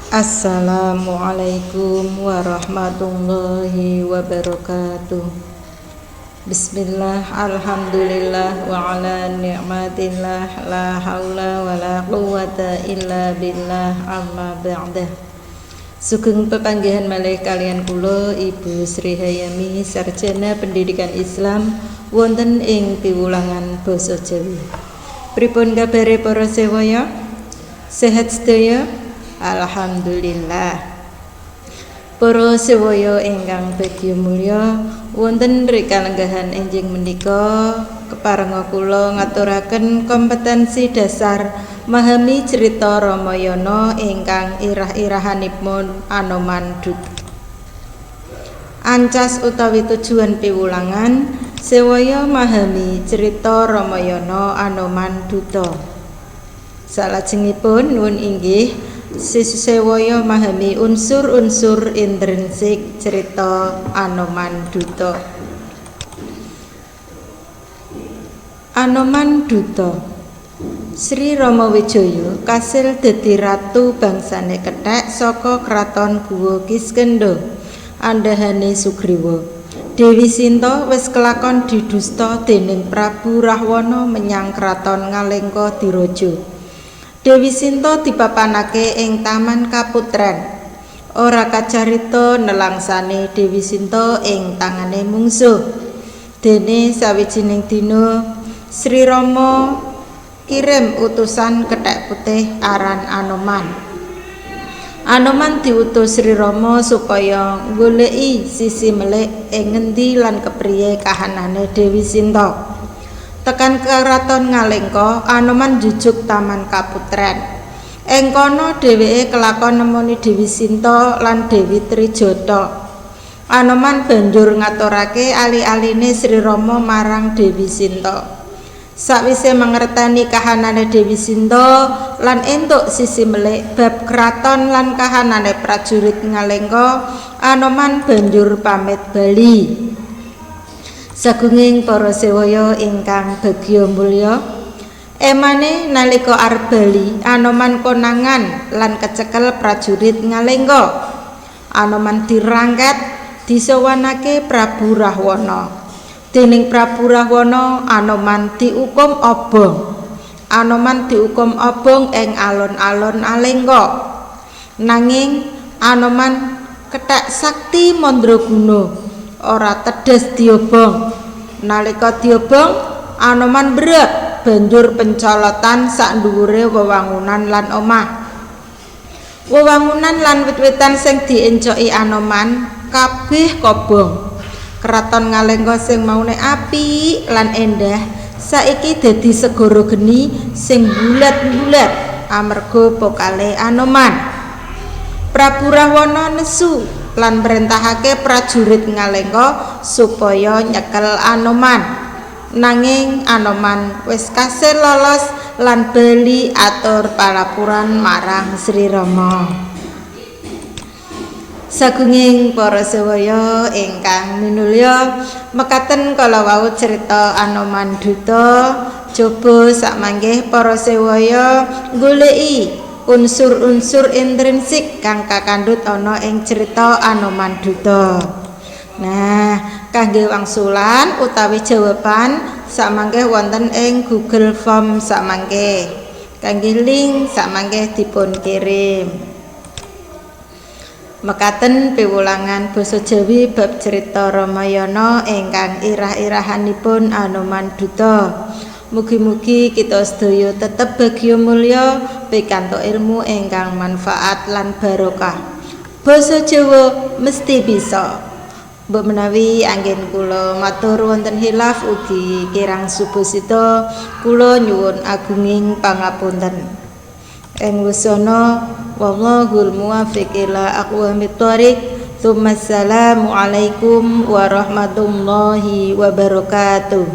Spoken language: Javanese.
Assalamualaikum warahmatullahi wabarakatuh. Bismillah, alhamdulillah, wa ala ni'matillah, la haula wa la quwata illa billah, amma ba'dah. Sugeng pepanggihan malih kalian kula Ibu Sri Hayami, Sarjana Pendidikan Islam, wonten ing piwulangan basa Jawi. Pripun kabare para sewaya? Sehat sedaya? Alhamdulillah. Para sewaya ingkang bagya mulya, wonten rikalenggahan enjing menika keparenga kula ngaturaken kompetensi dasar memahami cerita Ramayana ingkang irah-irahanipun Anoman Duta. Ancas utawi tujuan piwulangan sewaya memahami cerita Ramayana Anoman Duta. Salajengipun nuwun inggih sewaya memahami unsur-unsur intrinsik cerita Anoman Duta. Anoman Duta. Sri Rama Wijaya kasil dadi ratu bangsane kethek saka kraton Guwa Kiskendha, andhahane Sugriwa. Dewi Sinta wis kelakon didusta dening Prabu Rahwana menyang kraton Ngalengka Diraja. Dewi Sinta dipapanake ing Taman Kaputren. Ora kacarita nelangsane Dewi Sinta ing tangane mungsuh. Dene sawijining dina Sri Rama kirim utusan kethek putih aran Anoman. Anoman diutus Sri Rama supaya nggoleki sisi melik ing ngendi lan kepriye kahanane Dewi Sinta. Tekan keraton Ngalengka, Anoman njujuk Taman Kaputren. Ing kono dheweke kelakon nemoni Dewi Sinta lan Dewi Trijata. Anoman banjur ngaturake ali-aline Sri Rama marang Dewi Sinta. Sakwise mangerteni kahanane Dewi Sinta lan entuk sisi melik bab kraton lan kahanane prajurit Ngalengka, Anoman banjur pamit bali. Sagunging para sewaya ingkang bagya mulya, emane nalika arep bali, Anoman konangan lan kecekel prajurit Ngalengka. Anoman dirangket disowanake Prabu Rahwana. Dening Prabu Rahwana, Anoman diukum obong. Anoman diukum obong ing alun-alun Alengka. Nanging Anoman kethek sakti mandraguna, ora tedhes diobong. Nalika diobong, Anoman berat banjur pencolotan sak dhuwure wewangunan lan omah. Wewangunan lan wit-witan sing diencoki Anoman kabeh kobong. Kraton Ngalengka sing maune apik lan endah saiki dadi segara geni sing bulat-bulat amarga pokale Anoman. Prabu Rahwana nesu lan merintahake prajurit Ngalengka supaya nyekel Anoman. Nanging Anoman wis kasil lolos lan bali atur palapuran marang Sri Rama. Sagunging para sewaya ingkang minulya, mekaten kala wau cerita Anoman Duta. Coba sakmangke para sewaya goleki unsur-unsur intrinsik kang kakandhut ana ing cerita Anoman Duta. Nah, kangge wangsulan utawi jawaban sakmangke wonten ing Google Form sakmangke. Kangge link sakmangke dipun kirim. Mekaten piwulangan basa Jawi bab cerita Ramayana ingkang irah-irahanipun Anoman Duta. Mugi-mugi kita sedaya tetep bagya mulya pikantuk ilmu ingkang manfaat lan barokah. Basa Jawa mesti bisa. Mbok menawi anggen kula matur wonten hilaf ugi kirang subasita, kula nyuwun agunging pangapunten. Ing wusana wallahul muwaffiq ila aqwamit thoriq. Tsumma assalamu alaikum warahmatullahi wabarakatuh.